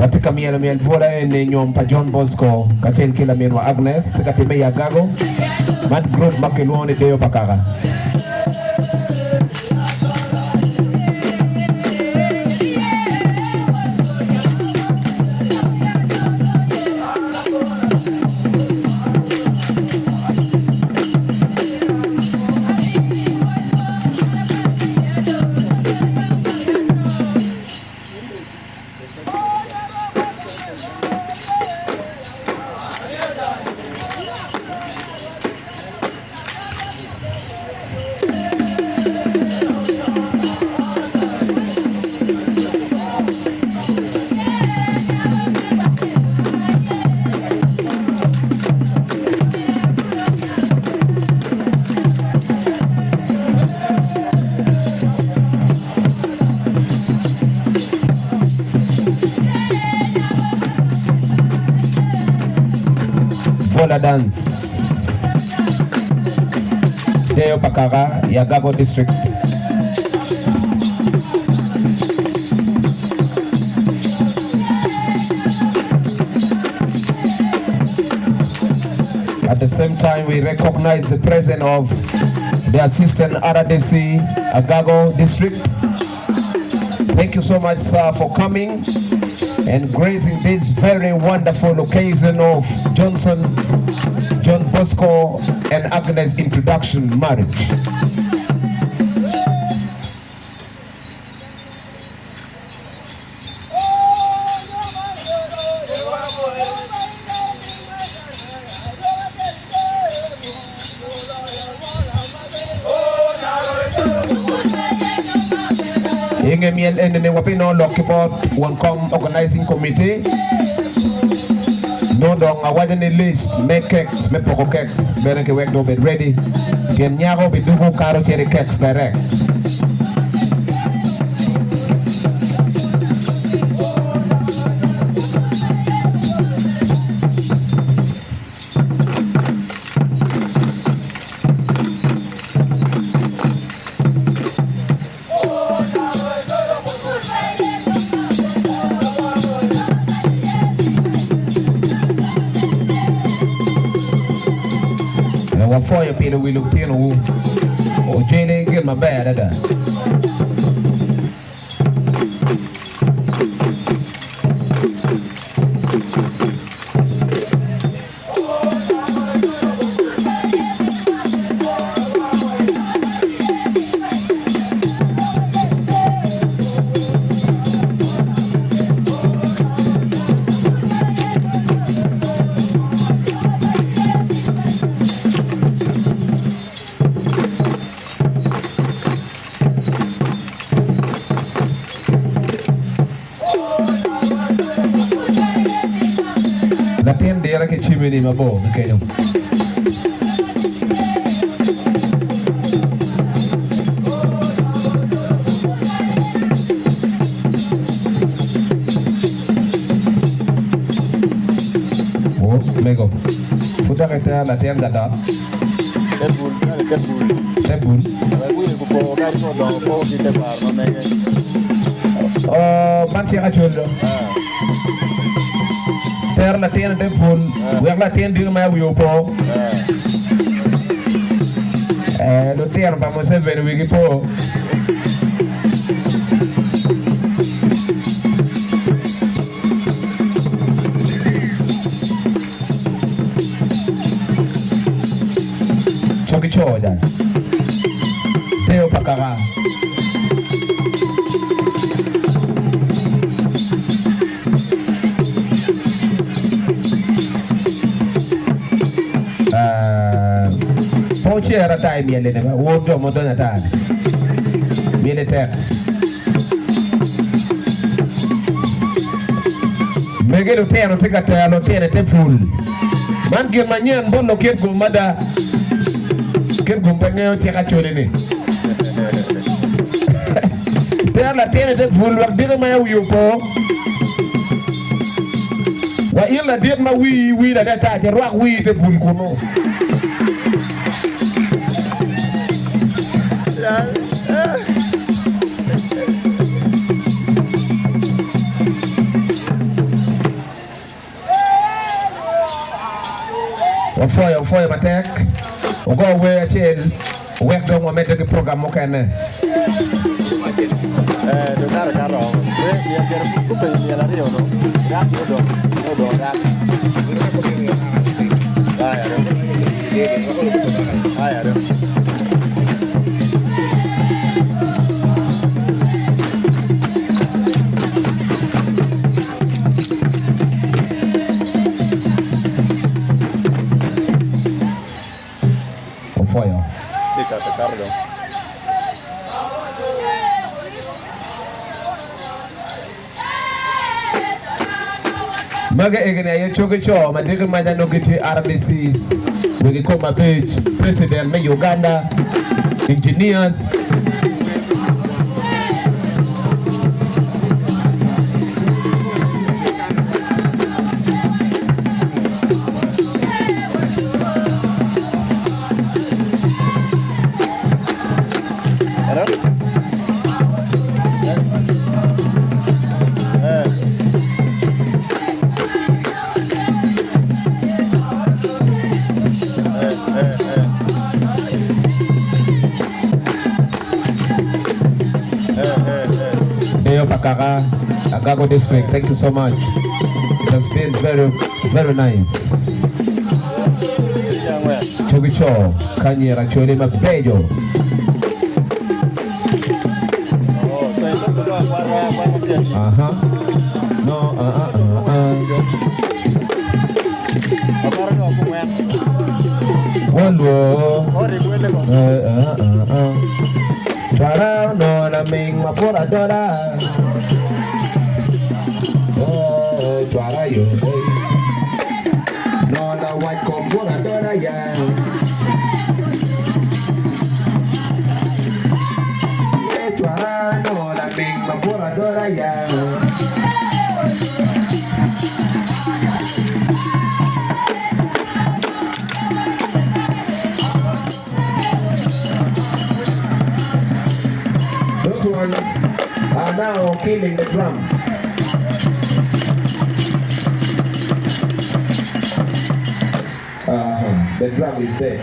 Watye ka myelo myel bwola eni nyom pa John Bosco kacel ki laminwa Agnes tye ka timme i Agago man group ma kilwongo ni Deyo pa Kaka. Vola Dance, Deyo pa kaka i Agago District. At the same time we recognize the presence of the Assistant RDC Agago District. Thank you so much sir for coming and gracing this very wonderful occasion of Johnson, John Bosco and Agnes introduction marriage. I nge myel eni-ni wabinongo lok ki bot won kom Organizing Committee. Nongo dong awaco ni list me cakes me poko cakes bene kiwek dong obed ready pien nyako bidwogo kato cito i cakes direct. Wapwoyo pilo wi lutinowu. Ojele gin maber adada. Latin dire ki cimini mabor ki kenyo. Mego, pud dok itero latin ka dot. Te bul. Man cik acol do. Tero latin i te bul wek latin dino ma wiye opo. Lutino pa Museveni wigi po. Co ki co jang deyo pa kaka. Pe wucer ata i myel-li ni, wun jo ma wudonyo ata-ni. Myel-li tek. Mege lutino tye ka tero lutino i te pul. Man gin manyen bot lukit gum mada. Kit gum pe ngeyo cik Acholi ni. Ter latin ite bul wek diki ma wiye opo. Wa in ladit ma wii wil adata ci rwak wii ite bul kunu. Wapwoyo wapwoyo matek. Wugo wer acel wek dong wamedde ki program mukene. Opwoyo. Magi egini aye cogi co ma diki maca nongo gitye RDCs, wegi kom abic, President me Uganda, Engineers, Deyo pa kaka Agago district thank you so much it has been very very nice Cogi co ka anyira Acholi mabeco. Aha. No, ah, ah, ah, ah. Walwo. Eh, ah, ah, ah. Cwara onongo laming ma pud adola. Oh, cwara yo. Nongo lawac kom pud adola ya. Ye cwara nongo laming ma pud adola ya. Those ones are now killing the drum. Uh-huh. The drum is there.